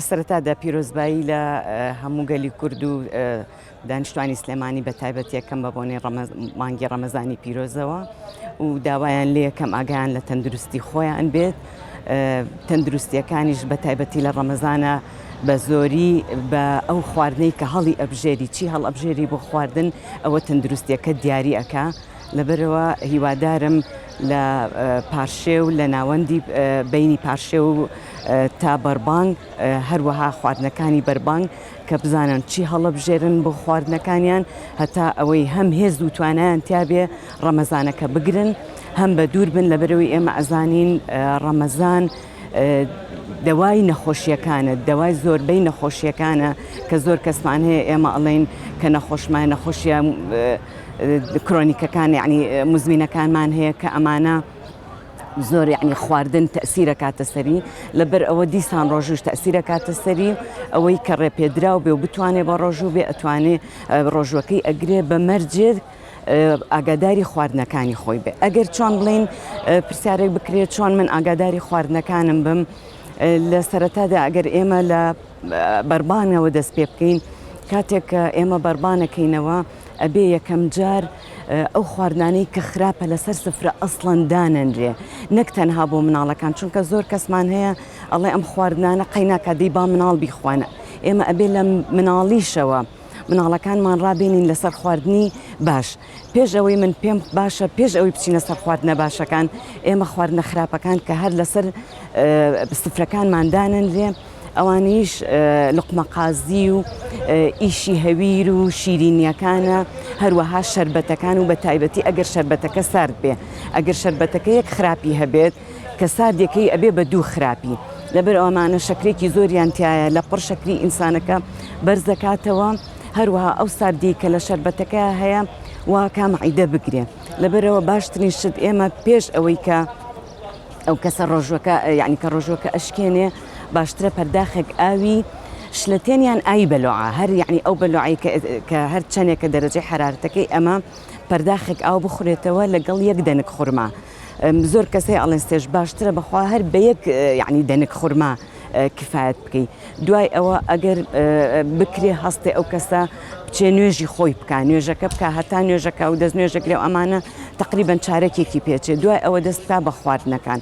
لە سەرەتادا پیرۆزبایی لە هەموو گەلی کورد و دانیشتوانی سلێمانی بە تایبەت یەکەم بە بۆنەی مانگی ڕەمەزانی پیرۆزەوە و داوایان لێ یەکەم ئاگایان لە تەندروستی خۆیان بێت تەندروستیەکانیش بە تایبەتی لە ڕەمەزانە بە زۆری بە ئەو خواردنەی کە هەڵی ئەبژێری چی هەڵ ئەبژێری بۆ خواردن ئەوە تەندروستیەکە دیاری ئەکا لەبەرەوە هیوادارم لە پارشێو لە ناوەندی بینی پارشێو تا بەربانگ هەروەها خواردنەکانی بەربانگ کە بزانن چی هەڵەبژێرن بۆ خواردنەکانیان هەتا ئەوەی هەم هێز و توانایان تیابێ ڕەمەزانەکە بگرن هەم بە دوور بن لەبەرەوەی ئێمە ئەزانین ڕەمەزان دەوای نەخۆشیەکانە دەوای زۆربەی نەخۆشیەکانە کە زۆر کەسمان هەیە ئێمە ئەڵێن کە نەخۆشمان نەخۆشیە کرۆنیکەکان یعنی مزمینەکانمان هەیە کە ئەمانە زۆر یعنی خواردن تەسیرە کاتە سەری لەبەر ئەوە دیسان ڕۆژوش تەسیرە کاتە سەری ئەوەی کە ڕێپێدراو بێ و بتوانێ بە ڕۆژوو بێ ئەتوانێ ڕۆژوەکەی ئەگرێ بە مەرجێک ئاگاداری خواردنەکانی خۆی بێ ئەگەر چۆن بڵین پرسیارێک بکرێت چۆن من ئاگاداری خواردنەکانم بم لە سەرەتادا ئەگەر ئێمە لە بەربانەوە دەست پێ بکەین کاتێک کە ئێمە بەربانەکەینەوە ئەبێ یەکەم جار ئەو خواردنانەی کە خراپە لەسەر سفرە ئەسڵەن دانەنرێ نەک تەنها بۆ مناڵەکان چونکە زۆر کەسمان هەیە ئەڵێ ئەم خواردنانە قەیناکە دەی با مناڵ بیخوانە ئێمە ئەبێ لە مناڵیشەوە مناڵەکانمان ڕابێنین لەسەر خواردنی باش پێش ئەوەی من پێم باشە پێش ئەوەی بچینە سەر خواردنە باشەکان ئێمە خواردنە خراپەکان کە هەر لەسەر سفرەکانمان دانەنرێ ئەوانیش لوقمە قازی و ئیشی هەویر و شیرینیەکانە هەروەها شەربەتەکان و بە تایبەتی ئەگەر شەربەتەکە سارد بێ ئەگەر شەربەتەکە یەک خراپی هەبێت کە ساردەکەی ئەبێ بە دوو خراپی لەبەر ئەمانە شەکرێکی زۆریان تایە لە پڕ شەکری ئینسانەکە بەرزەکاتەوە هەروەها ئەو ساردی کە لە شەربەتەکە هەیە واکە مەعیدە بگرێ لەبەرەوە باشترین شت ئێمە پێش ئەوەی کە ئەو کەسە ڕۆژوەکە یعنی کە ڕۆژوەکە ئەشکێنێ باشترە پەرداخێک ئاوی شلەتێن یان ئاوی بەلۆعە هەر یعنی ئەو بەلۆعەی کە هەر چەندێکە دەرەجەی حرارەتەکەی ئەمە پەرداخێک ئاو بخورێتەوە لەگەڵ یەک دەنک خورما زۆر کەسەی ئەڵێن ستێژ باشترە بەخوا هەر بە یەک یعنی دەنک خورما کفایەت بکەی دوای ئەوە ئەگەر بکرێ هەستێ ئەو کەسە بچێ نوێژی خۆی بکە نوێژەکە بکە هەتا نوێژەکە و دەست نوێژەکرێ و ئەمانە تقریبان چارەکێکی پێچێ دوای ئەوە دەست بکا بە خواردنەکان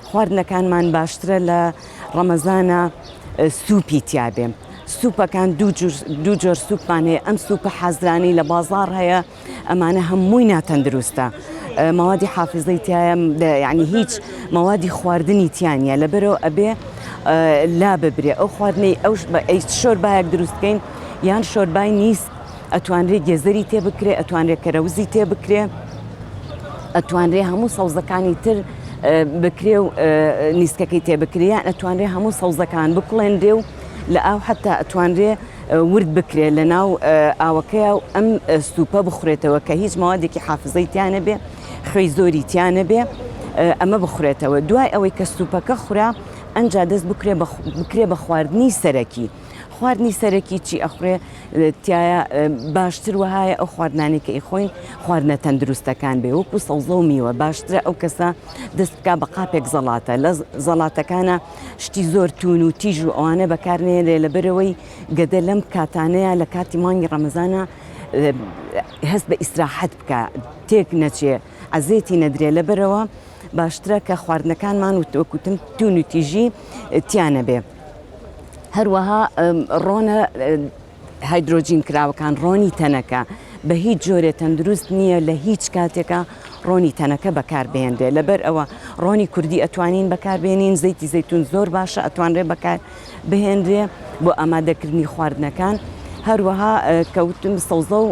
خواردنەکانمان باشترە لە ڕەمەزانە سوپی تیابێ سوپەکان دوو جۆر سوپمان هەیە ئەم سوپە حازرانی لە بازاڕ هەیە ئەمانە هەمووی ناتەندروستە مەوادی حافزەی تایە یعنی هیچ مەوادی خواردنی تیانە لەبەرەوە ئەبێ لا ببرێ ئەو خواردنەی ئەو شۆربایەک دروست بکەین یان شۆربای نیسک ئەتوانرێ گێزەری تێ بکرێ ئەتوانرێ کەرەوزی تێ بکرێ ئەتوانرێ هەموو سەوزەکانی تر بکرێ و نیسکەکەی تێ بکرێ یان ئەتوانرێ هەموو سەوزەکان بکوڵێنرێ و لە ئاو حتا ئەتوانرێ ورد بکرێ لە ناو ئاوەکەیا و ئەم سوپە بخورێتەوە کە هیچ مەوادێکی حافزەی تیا نەبێ خوێی زۆری تیا نەبێ ئەمە بخورێتەوە دوای ئەوەی کە سوپەکە خورا ئەنجا دەست بکرێ بکرێ بە خواردنی سەرەکی خواردنی سەرەکی چی ئەخورێ تایە باشتر وەهایە ئەو خواردنانی کە ئیخۆین خواردنە تەندروستەکان بێ وەکو سەوزە و میوە باشترە ئەو کەسە دەست بکا بە قاپێک زەڵاتە لە زەڵاتەکانە شتی زۆر توون و تیژ و ئەوانە بەکار نێنرێ لەبەرئەوەی گەدە لەم کاتانەیە لە کاتی مانگی ڕەمەزانە هەست بە ئیسراحەت بکە تێک نەچێ عەزێتی نەدرێ لەبەرەوە باشترە کە خواردنەکانمان وەکوتم توون و تیژی تیانە بێ هەروەها ڕۆنە هایدرۆجین کراوەکان ڕۆنی تەنەکە بە هیچ جۆرێ تەندروست نییە لە هیچ کاتێکا ڕۆنی تەنەکە بەکار بهێنرێ لەبەر ئەوە ڕۆنی کوردی ئەتوانین بەکار بێنین زەیتی زەیتون زۆر باشە ئەتوانرێ بەکار بهێنرێ بۆ ئامادەکردنی خواردنەکان هەروەها کەوتم سەوزە و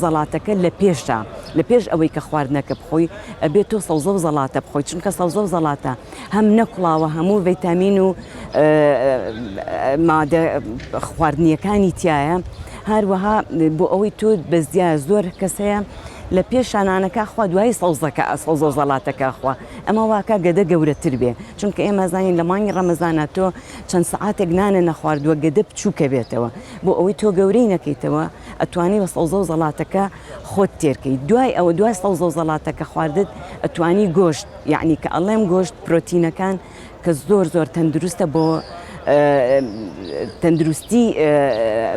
زەڵاتەکە لە پێشە لە پێش ئەوەی کە خواردنەکە بخۆی ئەبێت تۆ سەوزە و زەڵاتە بخۆی چونکە سەوزە و زەڵاتە هەم نەکوڵاوە هەموو ڤیتامین و مادە خواردنیەکانی تایە هەروەها بۆ ئەوەی تۆ بەزیا زۆر کەس هەیە لە پێشا نانەکە خوا دوایی سەوزەکە سەوزە و زەڵاتەکە خوا ئەمە واکە گەدە گەورەتر بێ چونکە ئێمە زانین لە مانگی ڕەمەزانە تۆ چەند سەعاتێک نانە نەخواردووە گەدە بچووکە بێتەوە بۆ ئەوەی تۆ گەورەی نەکەیتەوە ئەتوانی بە سەوزە و زەڵاتەکە خۆت تێرکەی دوای ئەوە دوای سەوزە و زەڵاتەکە خواردت ئەتوانی گۆشت یەعنی کە ئەڵێم گۆشت پرۆتینەکان کە زۆر زۆر تەندروستە بۆ. تەندروستی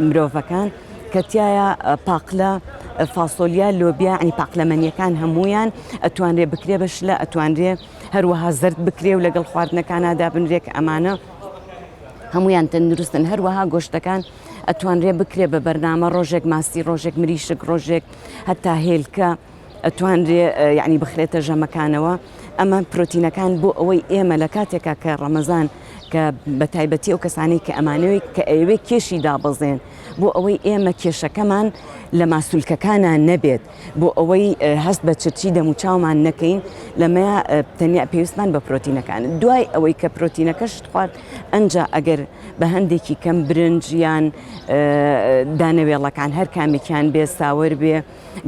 مرۆڤەکان کە تایە پاقلە، فاسۆلیا، لۆبیا ینی پاقلەمەنیەکان هەمویان ئەتوانرێ بکرێ بە شلە، ئەتوانرێ هەروەها زەرد بکرێ و لەگەڵ خواردنەکانا دابنرێ کە ئەمانە هەمویان تەندروستن. هەروەها گۆشتەکان ئەتوانرێ بکرێ بە بەرنامە، ڕۆژێک ماسی، ڕۆژێک مریشک، ڕۆژێک هەتا هێلکە ئەتوانرێ یعنی بخرێتە ژەمەکانەوە. ئەمە پرۆتینەکان بۆ ئەوەی ئێمە لە کاتێکا کە ڕەمەزان کە بە تایبەتی ئەو کەسانەی کە ئەمانەوەی کە ئەیەوێ کێشی دابەزێن بۆ ئەوەی ئێمە کێشەکەمان لە ماسولکەکانا نەبێت بۆ ئەوەی هەست بە چرچی دەموچاومان نەکەین لەمەیا تەنیا پێویستمان بە پرۆتینەکان. دوای ئەوەی کە پرۆتینەکەشت خوارد ئەنجا ئەگەر بە هەندێکی کەم برنج یان دانەوێڵەکان هەر کامێکیان بێ ساوەر بێ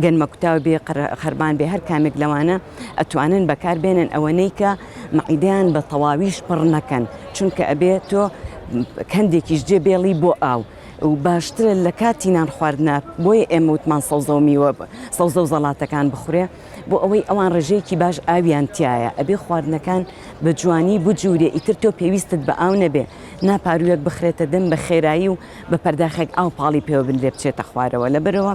گەنمەکوتاو بێ خەرمان بێ هەر کامێک لەوانە ئەتوانن بەکار بێنن ئەوەنەی کە مەعیدەیان بە تەواویش پڕ نەکەن چونکە ئەبێ تۆ هەندێکیش جێ بێڵی بۆ ئاو و باشترە لە کاتی نان خواردنا، بۆیە ئێمە وتمان سەوزە و میوە سەوزە و زەڵاتەکان بخورێ بۆ ئەوەی ئەوان ڕێژەیەکی باش ئاویان تایە، ئەبێ خواردنەکان بە جوانی بجورێ ئیتر تۆ پێویستت بە ئاو نەبێ نا پارویەک بخرێتە دەم بە خێرایی و بە پەرداخێک ئاو پاڵی پێوە بنرێ بچێتە خوارەوە لەبەرئەوە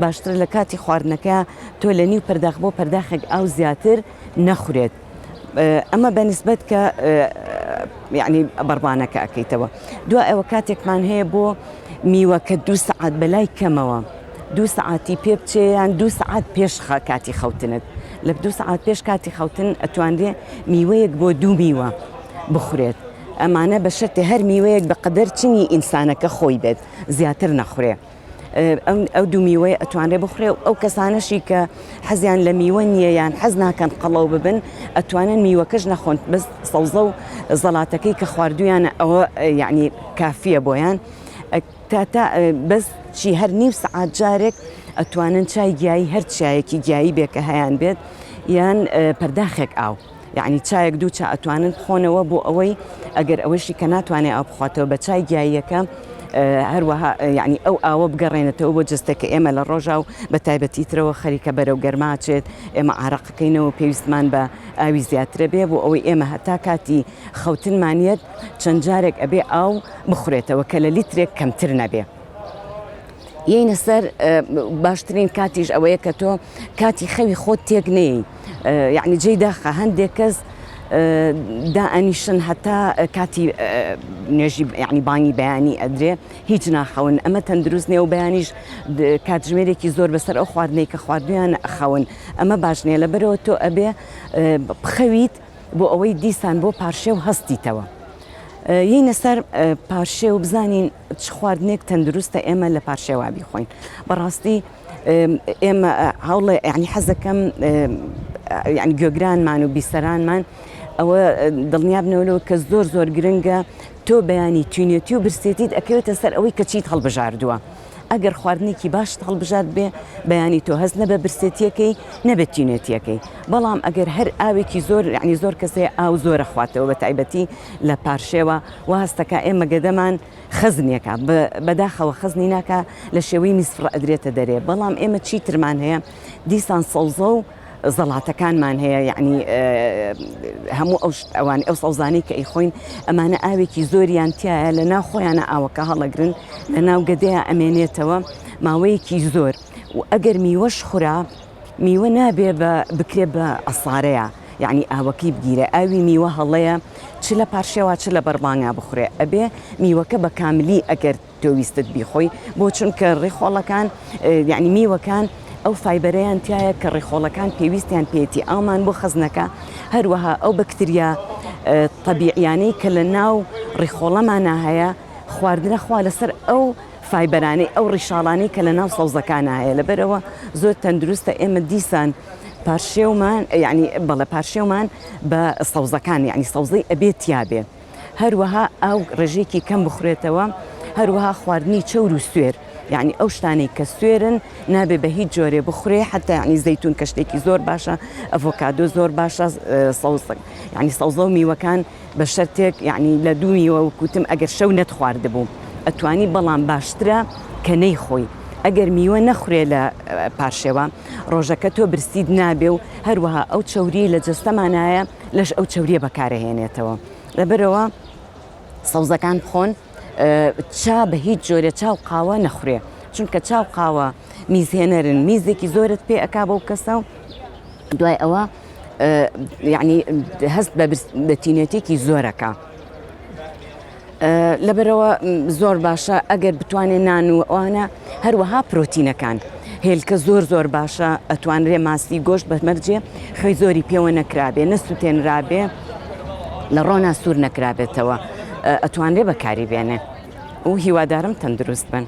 باشترە لە کاتی خواردنەکە تۆ لە نیو پەرداخ بۆ پەرداخێک ئاو زیاتر نەخورێت. ئەمە بە نسبەت کە یعنی بەڕبانەکە ئەەکەیتەوە دوا ئەوە کاتێکمان هەیە بۆ میوە کە دوو سەعات بەلای کەمەوە دوو سەعاتی پێ بچێ یان دوو سەعات پێش کاتی خەوتنت لە دوو سەعات پێش کاتی خەوتن ئەتوانرێ میوەیەک بۆ دوو میوە بخورێت ئەمانە بە شەرتێ هەر میوەیەک بە قەدەر چنی ئینسانەکە خۆی بێت زیاتر نەخورێ. ئەو دوو میوەیە ئەتوانرێ بخورێ و ئەو کەسانەشی کە حەزیان لە میوە نییە یان حەز ناکەن قەڵەو ببن ئەتوانن میوەکەش نەخۆن بەس سەوزە و زەڵاتەکەی کە خواردویانە ئەوە یعنی کافیە بۆیان تا تا بەس چی هەر نیو سەعات جارێک ئەتوانن چای گیایی هەر چایەکی گیایی بێ کە هەیان بێت یان پەرداخێک ئاو. یەعنی چایەک دوو چا ئەتوانن بخۆنەوە بۆ ئەوەی ئەگەر ئەوەشی کە ناتوانێ ئاو بخواتەوە بە چای گیاییەکە هەروەها یعنی ئەو ئاوە بگەڕێنێتەوە بۆ جەستە کە ئێمە لە ڕۆژا و بە تایبەتی ترەوە خەریکە بەرەو گەرماچێت ئێمە عارەقەکەینەوە پێویستمان بە ئاوی زیاترە بێ بۆ ئەوەی ئێمە هەتا کاتی خەوتنمانیەت چەند جارێک ئەبێ ئاو بخورێتەوە کە لە لیترێک کەمتر نەبێ. یەینە سەر باشترین کاتیش ئەوەیە کە تۆ کاتی خەوی خۆت تێک نەیەی یعنی جێی داخە هەندێک کەس دائەنیشن هەتا کاتی نوێژی یعنی بانگی بەیانی ئەدرێ هیچ ناخەون ئەمە تەندروست نیە و بەیانیش کاتژمێرێکی زۆر بەسەر ئەو خواردنەی کە خواردویان ئەخەون ئەمە باش نییە لەبەرەوە تۆ ئەبێ بخەویت بۆ ئەوەی دیسان بۆ پارشێو هەستیتەوە یینە سەر پارشێو بزانین چ خواردنێک تەندروستە ئێمە لە پارشێوا بیخۆین بەڕاستی ئێمە هەوڵێ یعنی حەزەکەم یعنی گوێگرانمان و بیسەرانمان ئەوە دڵنیابنەوە لەوە کە زۆر زۆر گرنگە تۆ بەیانی تینێتی و برسێتیت ئەکەوێتە سەر ئەوەی کە چیت هەڵبژاردووە ئەگەر خواردنێکی باشت هەڵبژارد بێ بەیانی تۆ هەست نەبە برسێتیەکەی نەبێت تینێتیەکەی بەڵام ئەگەر هەر ئاوێکی زۆر یعنی زۆر کەسێ ئاو زۆرە خواتەوە بە تایبەتی لە پارشێوە وا هەستەکا ئێمە گەدەمان خەزنێکە بەداخەوە خەزنی ناکا لە شێوەی میز فڕ ئەدرێتە دەرێ بەڵام ئێمە چی ترمان هەیە دیسان سەوزە و زەڵاتەکانمان هەیە یعنی هەموو ئەو ئەوان ئەو سەوزانەی کە ئەیخۆین ئەمانە ئاوێکی زۆریان تایە لە ناو خۆیانە ئاوەکە هەڵەگرن لە ناو گەدەیە ئەمێنێتەوە ماوەیەکی زۆر و ئەگەر میوەش خورا میوە نابێ بە بکرێ بە عەسارەیە یەعنی ئاوەکەی بگیرێ ئاوی میوە هەڵەیە چ لە پارشێوا چ لە بەربانگا بخورێ ئەبێ میوەکە بە کاملی ئەگەر تۆ ویستت بیخۆی بۆ چونکە ڕیخۆڵەکان یعنی میوەکان ئەو فایبەرەیان تایە کە ڕیخۆڵەکان پێویستیان پێێتی ئامان بۆ خەزنەکە هەروەها ئەو بەکتریا طبیعیانەی کە لە ناو ڕیخۆڵەمانە هەیە خواردنە خوا لەسەر ئەو فایبەرانەی ئەو ڕیشاڵانەی کە لە ناو سەوزەکانا هەیە لەبەرئەوە زۆر تەندروستە ئێمە دیسان پارشێومان یعنی بەڵێ پارشێومان بە سەوزەکان یعنی سەوزەی ئەبێ تیابێ هەروەها ئاو ڕێژەیەکی کەم بخورێتەوە هەروەها خواردنی چەور و سوێر یعنی ئەو شتانەی کە سوێرن نابێ بە هیچ جۆرێ بخورێ حتا یعنی زەیتون کە شتێکی زۆر باشە ئەڤۆکادۆ زۆر باشە سەوز یعنی سەوزە و میوەکان بە شەرتێک یەعنی لە دوو میوە وەک وتم ئەگەر شەو نەتخواردبوو ئەتوانی بەڵام باشترە کە نەیخۆی ئەگەر میوە نەخورێ لە پارشێوە ڕۆژەکە تۆ برسیت نابێ و هەروەها ئەو چەوریەی لە جەستەمانایە لەش ئەو چەوریە بەکارەهێنێتەوە لەبەرەوە. سەوزەکان بخۆن چا بە هیچ جۆرێ چا و قاوە نەخورێ چونکە چا و قاوە میزهێنەرن میزێکی زۆرت پێ ئەکا بەو کەسە و دوای ئەوە یعنی هەست بە تینێتێکی زۆرەکە. لەبەرەوە زۆر باشە ئەگەر بتوانێت نان و ئەوانە هەروەها پرۆتینەکان هێلکە زۆر زۆر باشە ئەتوانرێ ماسی گۆشت بە مەرجێ خوێی زۆری پێوە نەکرابێ نەسووتێنرابێ لە ڕۆنا سوور نەکرابێتەوە ئەتوانرێ بەکاری بێنێ و هیوادارم تەندروست بن.